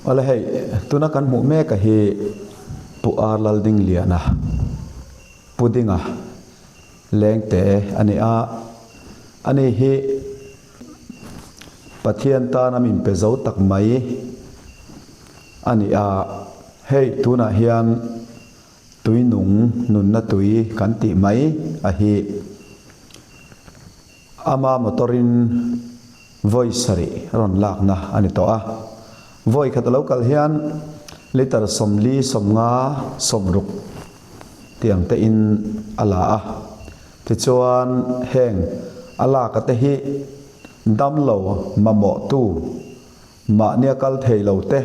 Awle hei, tuna kan hmuh mek a hi Pu Ar Laldingliana, Pu Dinga Lengte a ni a, ani hi Pathian tana min pe zo tak mai a ni a, hei tunah hian tui nung nunna tui kan tih mai a hi ama motor in vawi sarih rawn lakna a ni tawh a, vawi khat a lo kal hian litre 40 50 60 tiang te in a la a, tichuan heng a lak a te hi damlo mamawh tu mahnia kal thei lo te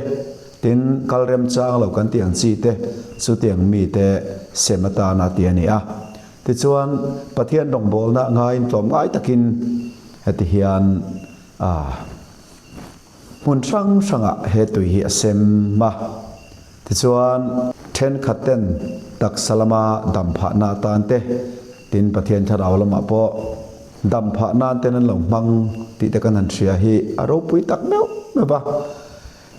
tin kal remchang lo kan tih ang chi te chutiang mi te sem atana ti a ni a. Tichuan Pathian rawngbawlna ngaiin tlawmngai takin heti hian hmun hrang hrangah he tui hi a sem a. Tichuan thenkhat ten taksa lama dam phahna atan te tin Pathian thlarau lamah pawh dam phah nan ten an lo hmang tih te kan han hria hi a ropui tak meuh meuh va.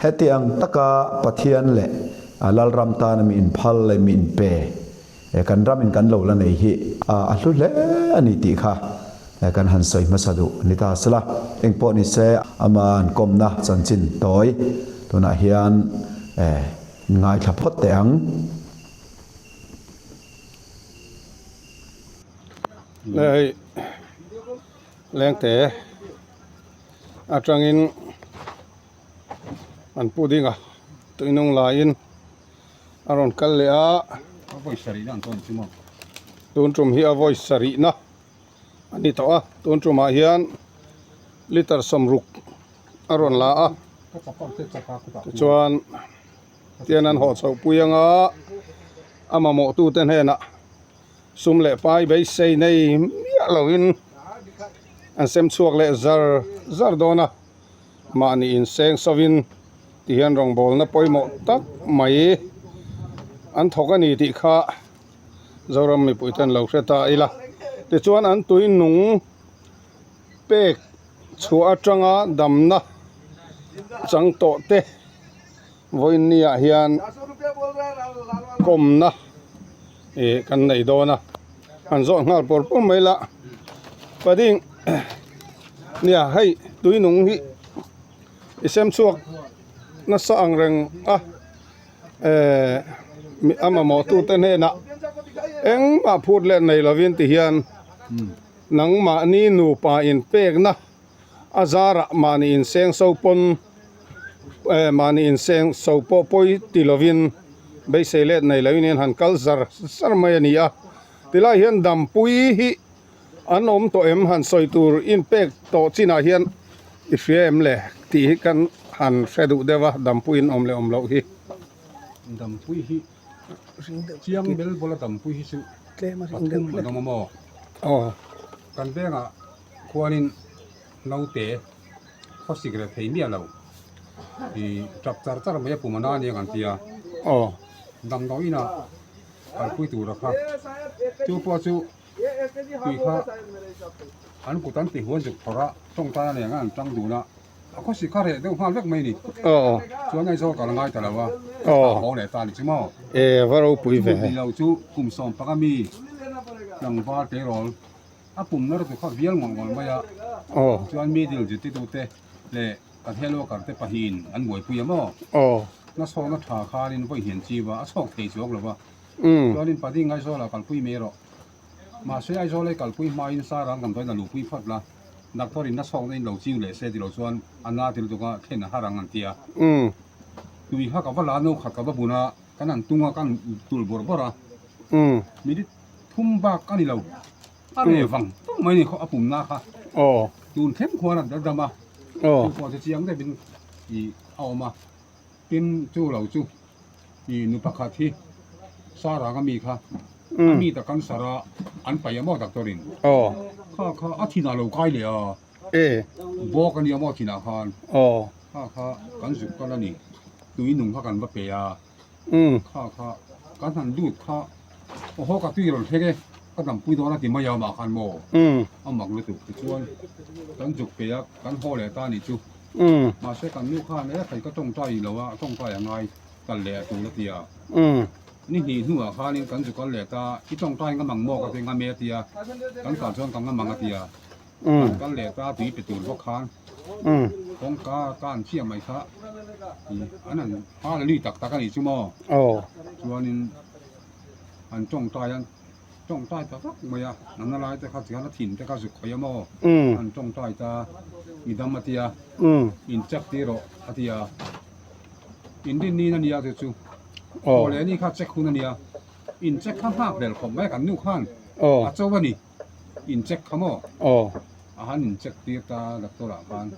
Hetiang taka Pathian leh Lalram tana mi inphal leh mi inpe kan ramin kan lo la nei hi a hlu hle a ni tih kha kan han sawi hmasa duh ni ta sela. Engpawh ni se ama an kawmna chanchin tawi tunah hian ngaithla phawt teh ang. Hei lengte atangin an pu ding a tuinung laiin a rawn kal leh a tun tum hi a vawi sarihna a ni tawh a tun tumah hian litre 60 a rawn la a tichuan tian an haw chhoh pui anga a mamawh tute hnenah sum leh pai beisei nei miah loin an sem chhuak leh zar zar dawn a mahni inseng sovin ti hian rawngbawlna pawimawh tak mai an thawk a ni tih kha Zoram mipui ten lo hre ta ila tichuan an tui nung pek chhuah atanga damna chang tawh te vawiin ni ah hian kawmna ih kan nei dawn a han zawh nghal pawr pawr mai la pading nia hei tui nung hi i sem chhuak nasa ang reng a eh a mamawh tu te hnenah engmah phut let nei lovin ti hian nangmahni nupa inpekna a zarah mahni inseng so pawn eh mahni inseng so pawh pawi ti lovin beisei let nei loin hian han kal zar zar mai a ni a tilai hian dampui hi an awm tawh em han sawi tur inpek tawh chinah hian i hria em le tih hi kan han hre duh deuh a dampui in awm leh awm loh hi. Dampui hi chiang bel bawla dampui hi chu pathum an awm a maw? Aw. Kan vengah Khuanin naute khawsik reh thei miah lo ih tap char char mai a pum a na aniang an ti a. Aw. Damdawi inah kalpui tura kha chu pawh chu tui kha an kut an ti huan zuk phawrh a tawngtai aniang a an tang dun a a khawsik kha reh deuh nghal vek mai a ni. Aw. Chuan Aizawl kal a ngai ta lo a. Aw. Haw leh ta a ni chu maw. E va ropui ve. Chu ni lo chu kum 15 mi tlangval tleirawl. A pum nar chu kha vial ngawlh ngawlh mai a, chuan middle zirtirtute leh kan health worker te pahnihin an buaipui a maw? Na chhawkna tha khanin vawi hian chiu a, a chhawk thei chuang lo va, chuanin Pading Aizawlah kalpui mai rawh. Mahse Aizawl ei kalpui hmain Sarang damdawiin a luhpui phawt la, doctor in na chhawkna in lo chiu leh se tilo chuan a na ti lutuk a thlen a har ang an ti a. Tui kha ka va la no khat ka va bun a, kan han tung a, kan tulh bawrh bawrh a, minute thum bak a ni lo a reh vang vang mai ni khaw a pumna kha aw tun thleng khuan a dam a aw chu pawh chu chiang deuhin ih a awm a tin chu lo chu ih nu pakhat hi Sarang a mi kha a mi ta cancer a an paih a maw doctor in aw kha kha a thinah lo kai leh a e bawk a nia maw thinah khan aw kha kha kan zuk kal a ni tui nung kha kan va pe a. Kha kha kan han lut kha aw ka tui rawn thleng e ka dampui dawn a ti mai a mah khan maw a mak lutuk tichuan kan zuk pe a kan haw leh ta a nih chu. Mahse kan nu khan e thei ka tawngtai lo a, tawngtai a ngai kal leh a tul a ti a. Ni hnih hnuah khanin kan zu kal leh ta, i tawngtai ngam ang maw ka ti ngam e a ti a, kan kal chuan ka ngam ang a ti a. Kan kal leh ta tui pe tur bawk khan kawngka ka an chiah mai kha an han hal a lui tak tak a nih chu maw. Chuanin an tawngtai a. Tawngtai ta vak mai a, a na lai te kha chuan a thin te kha zuk khawih a maw? An tawngtai ta, i dam a tia, in check tir rawh a tia, in rin nin a nia chu chu, aw leh ni kha check hun a nia, in check kha nghak hlel khawp mai a kan nu khan a cho a ni, in check kha maw? A han in check tir ta doctor ah khan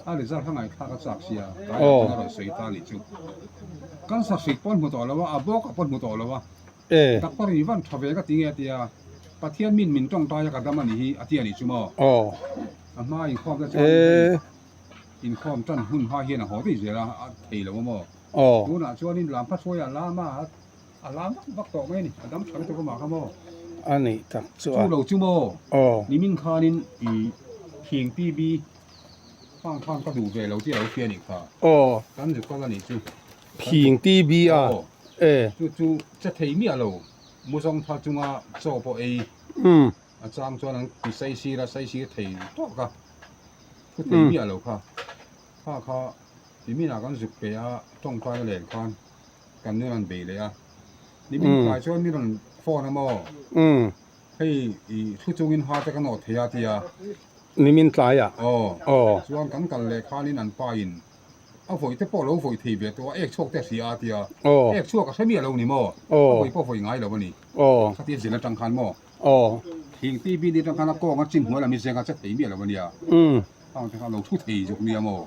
a result kha ngaihthlak a chak sia, tlaiah chuan a rawn sawi ta a nih chu, cancer hrik pawh an hmu tawh lo a, a bawk ah pawh an hmu tawh lo a. E. Doctor in van tha ve ka ti nge a ti a, Pathian min min tawngtai a ka dam a nih hi a ti a nih chu maw? Aw. A hma inkhawm te chuan hei inkhawm tan hun hma hian a haw daih zel a, a thei lo a maw? Aw. Tunah chuanin lam hma hruaiah lam a, a lam vak vak tawh mai a ni, a dam tha lutuk amah kha maw? A nih tak chu a. Chu lo chu maw? Aw. Nimin khanin i thing TB khang khan ka duh ve lo tih a lo hria a nih kha. Aw. Kan zu kal a nih chu. Phing TB a. Aw. E. Chu chu che thei miah lo, muzawng thar chunga chaw pawh ei a chang chuan an ti sai sir a, sai sir thei tawk a, thu thei miah lo kha. Kha kha niminah kan zuk pe a, tawngtai a len khan kan nun an bei leh a. Nimin tlai chuan min rawn phone a maw? Hei i thu chungin ha te kan awh thei a tia. Nimin tlaiah? Aw. Aw. Chuan kan kal leh khanin an pain A vawi te pawh lo vawi thei ve tawh a, ek chhuak te a hria a tia. Ek chhuak a hre miah lo ni maw? A vawi pawh vawi ngai lo a ni. Khatia zin atang khan maw? Thing ti bin atang khan a kawng a chin hnuai lam hi zeng a che thei miah lo a nia. Khang te kha lo thu thei zawk nia maw?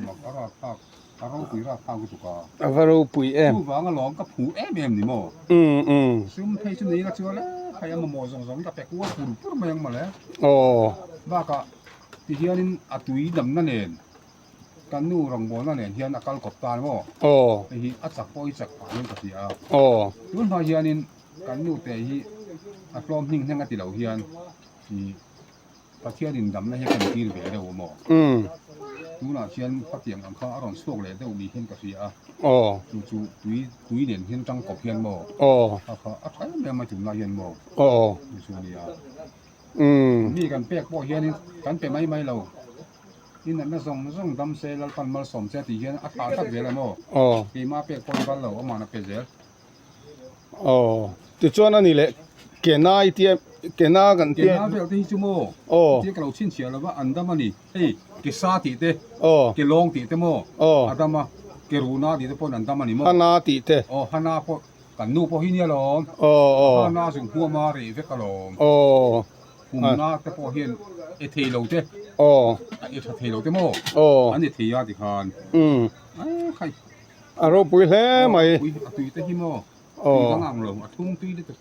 Mak a rat thlak, a ropui rat thlak lutuk a. A va ropui em? Chuvang alawm ka phu em em ni maw? Sum phei chu nei la chuan e, khai a mamawh zawng zawng hi ka pe kual pur pur mai ang mawle. Bakah tihianin a tui damna nen Kan nu rawngbawlna nen hian a kal kawp ta maw? Aw. Hei hi a chak pawh i chak phah hian ka hria a. Aw. Tun hma hianin kan nu te hi a tlawm hning hneng a ti lo hian ih Pathianin damna hi a kan tir ve deuh maw? Umm. Tunah hian khatiang ang kha a rawn chhuak leh deuh ni hian ka hria a. Aw. Chu chu tui tui nen hian tang kawp hian maw? Aw. Kha kha a tha em em a tunlai hian maw? Aw. Chu chu a nia. Umm. Mi kan pek pawh hianin kan pe mai mai lo. I natna zawng zawng dam se Lalpan malsawm che tih hian a thlah tlat zel em aw? Aw. Keimah pek pawh i val lo, amah na pe zel. Aw. Tichuan a ni leh Kenai tia Kena kan tia. Kena vel te hi chu maw? Aw. Tia ka lo chhinchhiah lo va, an dam a ni. Hei ke sa tih te, Aw. ke lawng tih te maw? Aw. A dam a, ke ruhna tih te pawhin an dam a ni maw? Hana tih te. Aw, Hana pawh kan nu pawh hi nia lawm. Aw, aw. Hana zung huam a reh vek alawm. Aw. Pumna te pawh hian e thei lo te. Aw. A e tha thei lo te maw? Aw. An e thei a ti khan. Umm. Ai khai. A ropui hle mai. Aw, a tui te hi maw? Aw. Tui dang ang lo, a thung tui lutuk.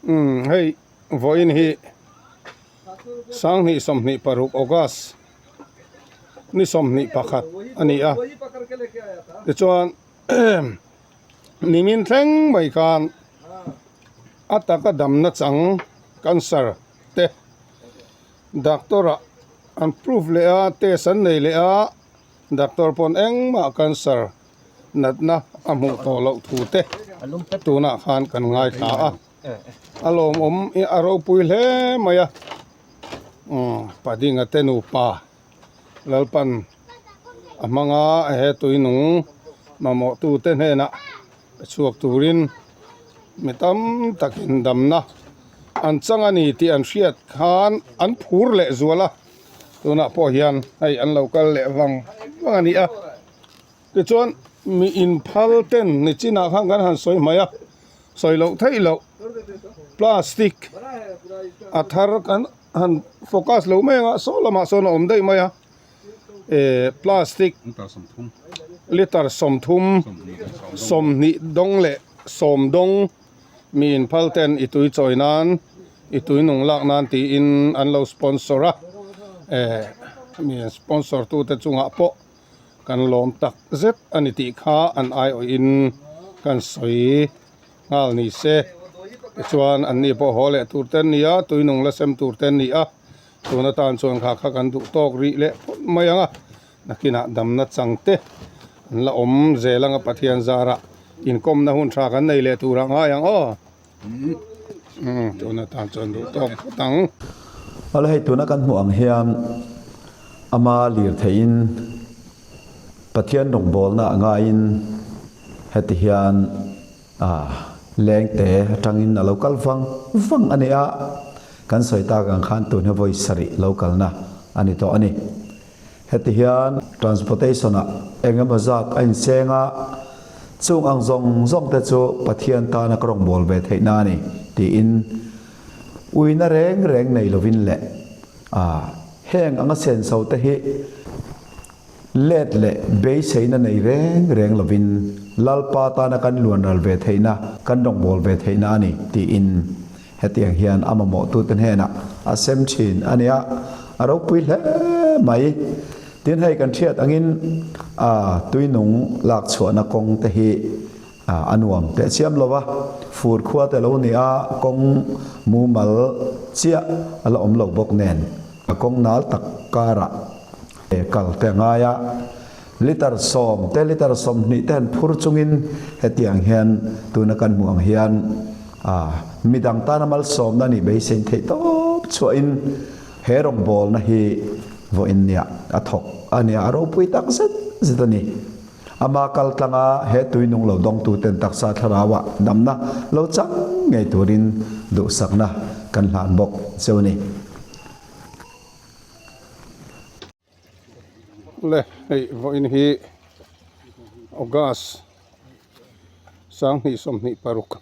Umm, hei vawiin hi 2026 August ni 21 a ni a. Tichuan nimin thleng mai khan a taka damna chang cancer te doctor ah an proof leh a test an nei leh a doctor pawn engmah cancer natna a hmuh tawh loh thu te tunah khan kan ngaithla a a lawmawm a ropui hle mai a umm padinga te nupa Lalpan a hmanga he tuinung mamawh tute hnenah pe chhuak turin mi tam takin damna an chang a ni tih an hriat khan an phur leh zual a, tunah pawh hian hei an lo kal leh vang vang a ni a, tichuan mi inphal ten nichinah khan kan han sawi hmai a, sawi loh theih loh plastic a thar kan han focus lo mai anga saw lamah sawn a awm daih mai a eh plastic litre 30 20 dawng leh 10 dawng mi inphal ten i tui chawi nan i tui nung lak nan tiin an lo sponsor a eh mi sponsor tu te chungah pawh kan lawm tak zet a ni tih kha an aiawhin kan sawi. Nghal ni se tichuan an ni pawh haw leh tur te an ni a tuinung la sem tur te an ni a tun atan chuan kha kha kan duh tawk rih leh phawt mai ang a. Nakinah damna chang te an la awm zel anga Pathian zarah inkawmna hun tha kan nei leh turah ngai ang aw. Umm tuna tan chuan duh tawk phawt ang. Awle hei tuna kan hmuh ang hian ama lir theihin Pathian rawngbawlna a ngaiin heti hian a lengte atangin a lo kal vang vang a ni a, kan sawi tak ang khan tun hi vawi sarih lo kalna a ni tawh a ni. Heti hian transportation ah eng emaw zat a inseng a, chung ang zawng zawng te chu Pathian tana ka rawngbâwl ve theih na a ni tiin uina reng reng nei lovin leh a heng anga senso te hi let leh beiseina nei reng reng lovin Lalpa tana kan luanral ve theihna, kan rawngbâwl ve theihna a ni tiin Hetiang hian a mamawhtute hnenah a sem thin a nia, a ropui hle mai. Tin hei kan hriat angin a tuinung lak chhuahna kawng te hi a nuam teh chiam lo va, fur khua te lo ni a, kawng mumal chiah a la awm lo bawk nen a kawng nal tak karah kal te a ngai a. Litre sawm te litre 20 te han phur chungin hetiang hian tuna kan hmuh ang hian midang tana malsawmna nih beisein theih tawp chhuahin he rawngbawlna hi vawiin nia a thawk a nia a ropui tak zet zet a ni. Ama kal tlanga he tuinung lo dawngtuten taksa thlarauah damna lo chang ngei turin duhsakna kan hlan bawk cheu a ni. Le hei vawiin hi August 2026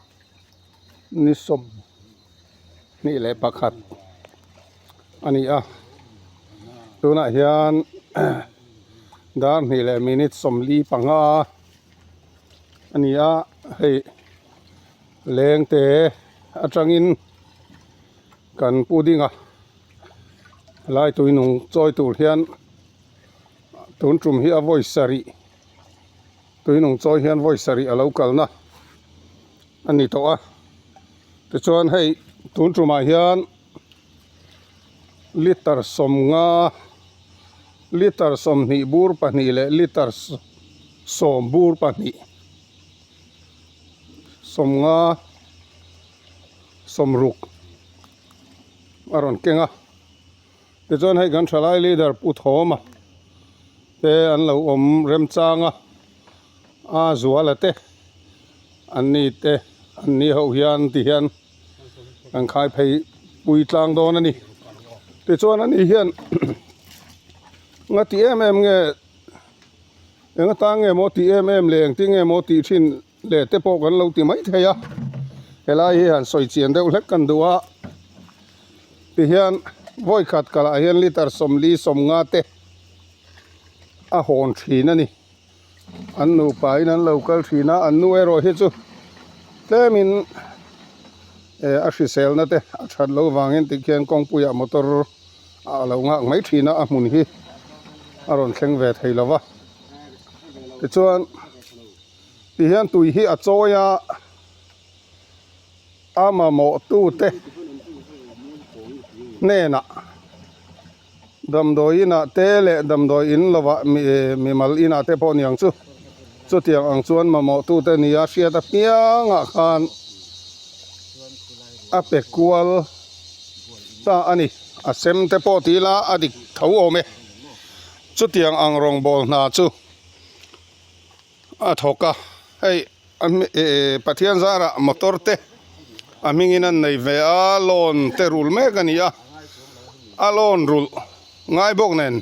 ni 21 a ni a tunah hian dar hnih leh minute 45 a ni a hei lengte atangin kan pu ding a. Helai tui nung chawi tur hian tun tum hi a vawi sarih tui nung chawi hian vawi sarih a lo kalna a ni tawh a tichuan hei tun tumah hian litre 50 litre 20 bur pahnih leh litre 10 bur pahnih 50 60. A rawn keng a tichuan hei kan thalai leader Pu Thawma te an lo awm remchang a a Zuala te an ni te an ni ho hian ti hian an khai phei pui tlang dawn a ni tichuan ani hian nga ti em em nge eng atang nge maw ti em em leh engtin nge maw tih thin Leh te pawh kan lo ti mai thei a, helai hi han sawi chian deuh hlek kan duh a, tihian vawi khat kalah hian litre 40 50 te a hawn thin a ni, an nupa in an lo kal thin a, an nu erawh hi chu tlemin eh a hriselna te a that loh vangin tikhian kawngpuiah motor a lo nghak mai thin a, a hmun hi a rawn thleng ve thei lo va, tichuan. Ti hian tui hi a chawi a, a mamawh tute hnenah damdawi inah te leh damdawi in lovah mimal inah te pawh niang chu chutiang ang chuan mamawh tute nia hriat apiangah khan a pe kual ta a ni. A sem te pawh ti ila a dik tho awm e. Chutiang ang rawngbâwl hna chu. A thawk a, hei Pathian zarah motor te a hmingin an nei ve a, loan te rul mek a ni a, a loan rulh ngai bawk nen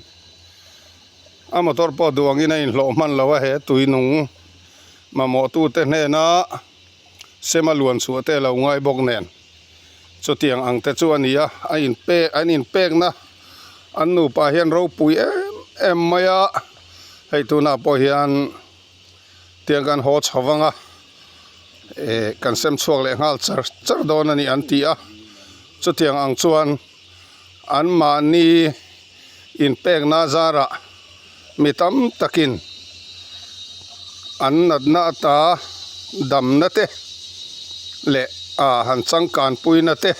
a motor pawh duh angin a inhlawh hman lo a, he tui nung mamawh tute hnena sema luan chhuah te a lo ngai bawk nen chutiang ang te chu a ni a, a inpek an inpekna an nupa hian ropui em em mai a. Hei tunah pawh hian tiang kan haw chho vang a eh kan sem chhuak leh nghal char char dawn a ni an ti a chutiang ang chuan an mahni inpekna zarah mi tam takin an natna ata damna te leh ah han changkan puina te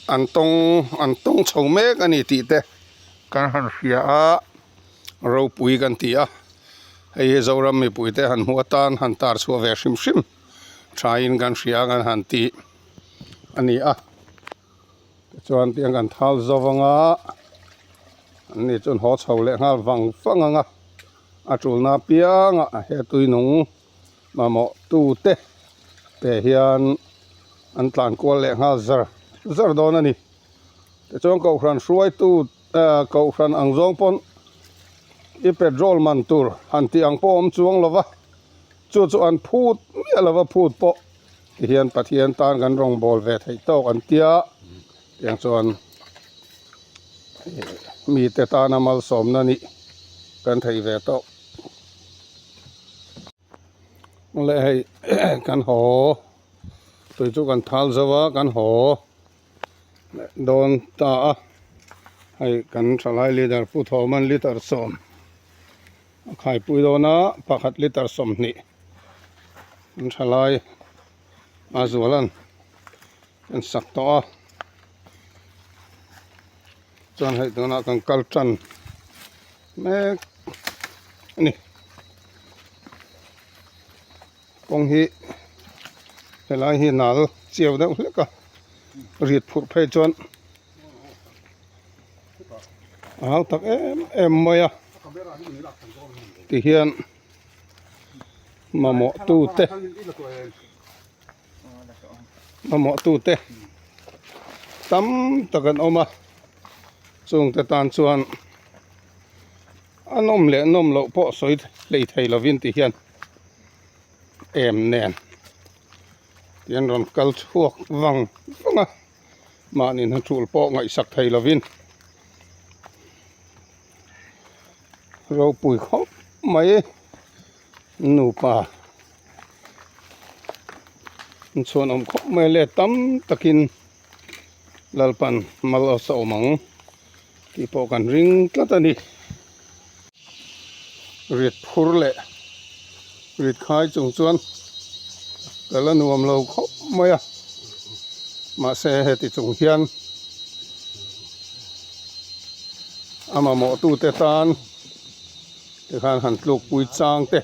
an tawng an tawng chho mek a ni tih te. Kan han hria a, ropui kan ti a, hei hi Zoram mipuite han hmuh atan han tar chhuah ve hrim hrim thain kan hria a kan han ti a ni a. Tichuan tiang kan thal zo vang a, an ni chuan haw chho leh nghal vang vang ang a, a tulna apiangah he tuinung mamawh tute te hian an tlan kual leh nghal zar zar dawn a ni. Tichuan kohhran hruaitu eh kohhran ang zawng pawn i petrol man tur han tih ang pawh a awm chuang lo va, chu chu an phut miah lo va phut pawh tihian Pathian tan kan rawngbâwl ve theih tawk an tia tiang chuan mite tana malsawmna nih kan thei ve tawk. Awle hei kan haw tui chu kan thal zo a kan haw. Dawn ta a, hei kan thalai leader Pu Thawman liter sawm a khaipui dawn a, pakhat liter 20 kan thalai a zualan kan sak tawh a, chuan hei tunah kan kal tan mek a ni. Kawng hi helai hi nal chiau deuh hlek a rit phurh phei chuan a hau tak em em mai a tihian mamawh tute mamawh tute tam tak an awm a chungte tan chuan a nawm leh nawm loh pawh sawi hlei thei lovin ti hian em nen tih an rawn kal chhuak vang vang a mahni hna tul pawh ngaihsak thei lovin ropui khawp mai nupa an chhuanawm khawp mai le tam takin Lalpan mal a sawm ang tih pawh kan ring tlat a ni. Rit phur leh rit khai chung chuan ka la nuam lo khawp mai a, mahse heti chung hian a mamawh tute tan tikhan han tlukpui chang te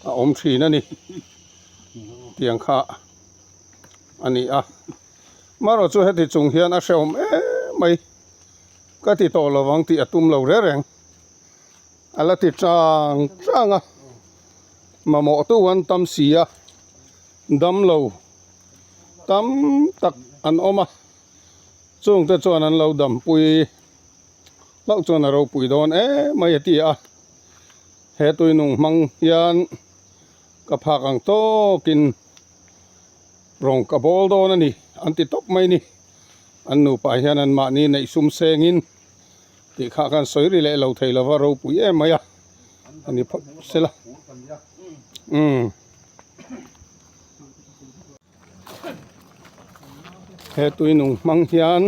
a awm thin a ni tiang kha a ni a marawh chu heti chung hian a hrehawm em mai ka ti tawh lo vang tih a tum lo reng reng a la ti chang chang a mamawh tu an tam si a damlo tam tak an awm a chungte chuan an lo dampui hlauh chuan a ropui dawn em mai a ti a he tuinung hmang hian ka phak ang tawkin. Rawng ka bawl dawn a ni an ti tawp mai ni. An nupa hian an mahni neih sum sengin tih kha khan sawi ri leh lo thei lova ropui em mai a a ni phawt sela. Umm. He tuinung hmang hian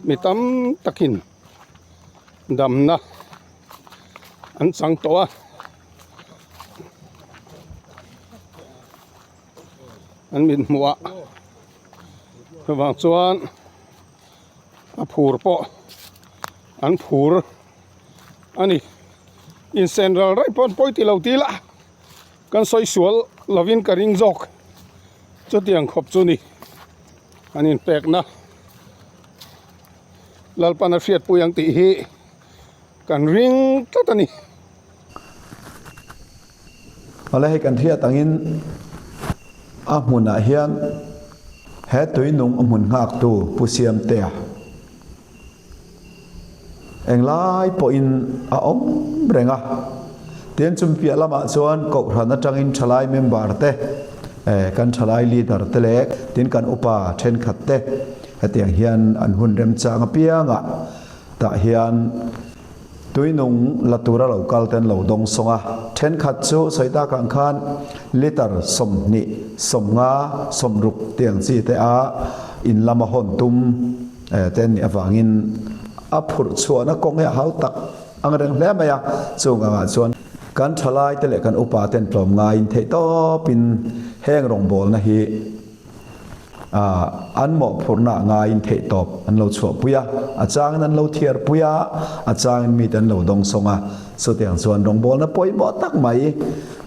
mi tam takin damna an chang tawh a. An mit hmuh ah chuvang chuan a phur pawh an phur a ni insen ral raih pawh an pawi tih lo tih lah kan sawi sual lovin ka ring zawk chutiang khawp chu ni an inpekna Lalpan a hriatpui ang tih hi kan ring tlat a ni. Awle hei kan hriat angin a hmunah hian he tuinung a hmun nghaktu Pu Siamtea englai pawhin a awm reng a. Tin chumi piah lamah chuan Kohhran atangin thalai member te, kan thalai leader te leh tin kan upa thenkhat te hetiang hian an hun remchang apiangah tah hian Tuinung la tura lo kal ten lo dawng sawng a, thenkhat chu sawi tak ang khan litre 20, 50, 60 tiang chi te a in lama hawn tum te an nih avangin a phurh chhuahna kawng hi a hau tak ang reng hle mai a, chung angah chuan kan thalai te leh kan upa ten tlawm ngaiin theih tawpin heng rawngbawlna hi. An mawhphurhna ngaiin theihtawp an lo chhuahpui a, a changin an lo thiarpui a, a changin mite an lo dawngsawng a, chutiang chuan rawngbawlna pawimawh tak mai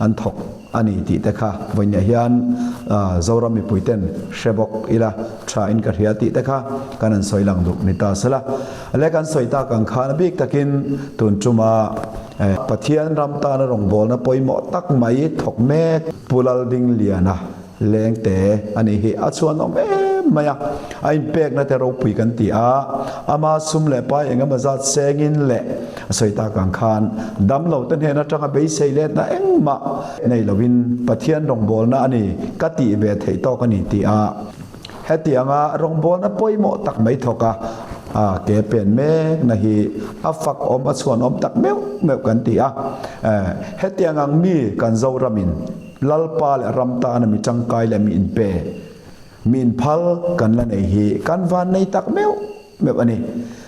an thawk a ni tih te kha vawiinah hian Zoram mipuiten hre bawk ila tha in ka hria tih te kha kan han sawi lang duh ni ta sela. Le kan sawi tak ang khan a bik takin tun tuma Pathian ram tana rawngbawlna pawimawh tak mai thawk mek Pu Laldingliana Lengte a nih hi a chhuanawm em mai a, a inpekna te ropui kan ti a, ama sum leh pai engemaw zat sengin leh a sawi tak ang khan damlo te hnen atanga beisei letna engmah nei lovin Pathian rawngbawlna a ni ka tih ve theih tawk a ni ti a, hetianga rawngbawlna pawimawh tak mai thawk a, a ke pen mekna hi a fak awm a chhuanawm tak meuh meuh kan ti a, hetiang ang mi kan Zoramin. Lalpa leh ram tana mi tangkai leh mi inpe, mi inphal kan la nei hi kan van nei tak meuh meuh a ni.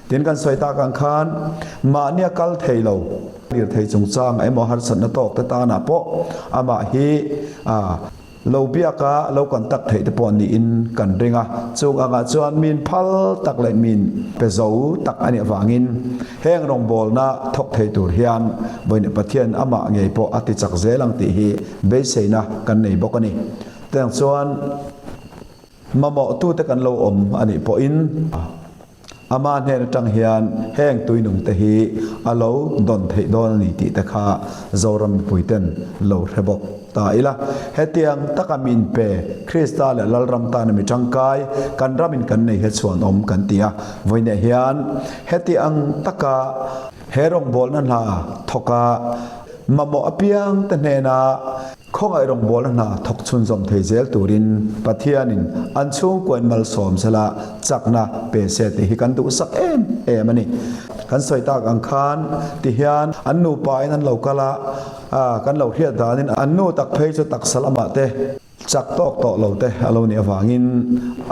Tin kan sawi tak ang khan mahnia kal thei lo, lirthei chungchang emaw harsatna tawk te tanah pawh amah hi a lo biak a, lo contact theih te pawh niin kan ring a. Chung angah chuan mi inphal tak leh mi inpe zo tak a nih avangin Heng rawngbawlna thawk thei tur hian Vawiin Pathian amah ngei pawh a ti chak zel ang tih hi beiseina kan nei bawk a ni. Tiang chuan mamawhtute kan lo awm a nih pawhin ama hnen atang hian heng tuinungte hi a lo dawn theih dawn a ni tih te kha Zoram mipuiten lo hre bawk ta ila. Hetiang taka mi inpe Krista leh Lalram tana mi tangkai kan ramin kan nei he chhuanawm kan ti a. Vawiinah hian Heti ang taka he rawngbawlna hna thawka mamawh apiangte hnena khawngaih rawngbawlna hna thawk chhunzawm thei zel turin Pathianin an chhungkuain malsawm sela chakna pe se tih hi kan duhsak em em a ni. Kan sawi tak ang khan tihian an nupain an lo kal a, kan lo hriat danin an nu tak phei chu taksa lamah te, Chak tawk tawh lo te a lo nih avangin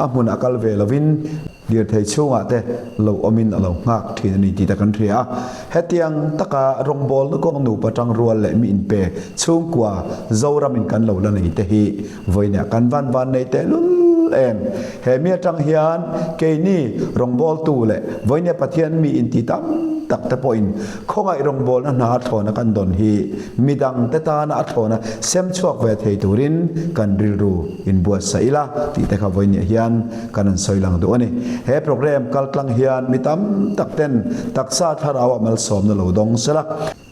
a hmun a kal ve lovin lirthei chhungah te lo awmin a lo nghak thin a ni tih te kan hria a. Hetiang taka rawngbawlna kawng nupa tangrual leh mi inpe chhungkua Zoramin kan lo la nei te hi vawiinah kan van van nei tehlul em. He mi atang hian keini rawngbawltu leh vawiinia Pathian mi inti tam tak te pawhin Khawngaih rawngbawlna hna a thlawna kan dawn hi midangte tana a thlawna sem chhuak ve thei turin kan rilru inbuatsaih ila tih te kha vawiinah hian kan rawn sawi lang duh a ni. He program kaltlang hian mi tam tak ten taksa thlarauah malsawmna lo dawng sela,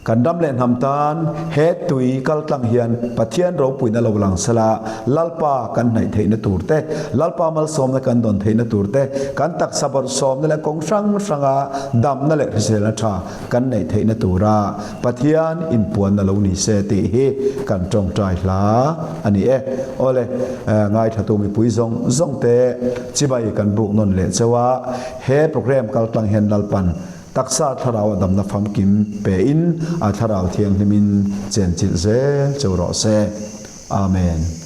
kan ram leh hnam tan he tui kaltlang hian Pathian ropuina lo lang sela, Lalpa kan hnaih theihna tur te, Lalpa malsawmna kan dawn theihna tur te, kan taksa bawrhsawmna leh kawng hrang hranga damna leh hriselna tha kan neih theihna tura Pathian inpuanna lo ni se tih hi kan tawngtai hla a ni e. Awle, ngaithatu mipui zawng zawng te chibai kan buk nawn leh cheu a, he program kaltlang hian Lalpan taksa thlarau a damna famkim pe in a thlarau thianghlimin chenchilh zel cheu rawh se. Amen.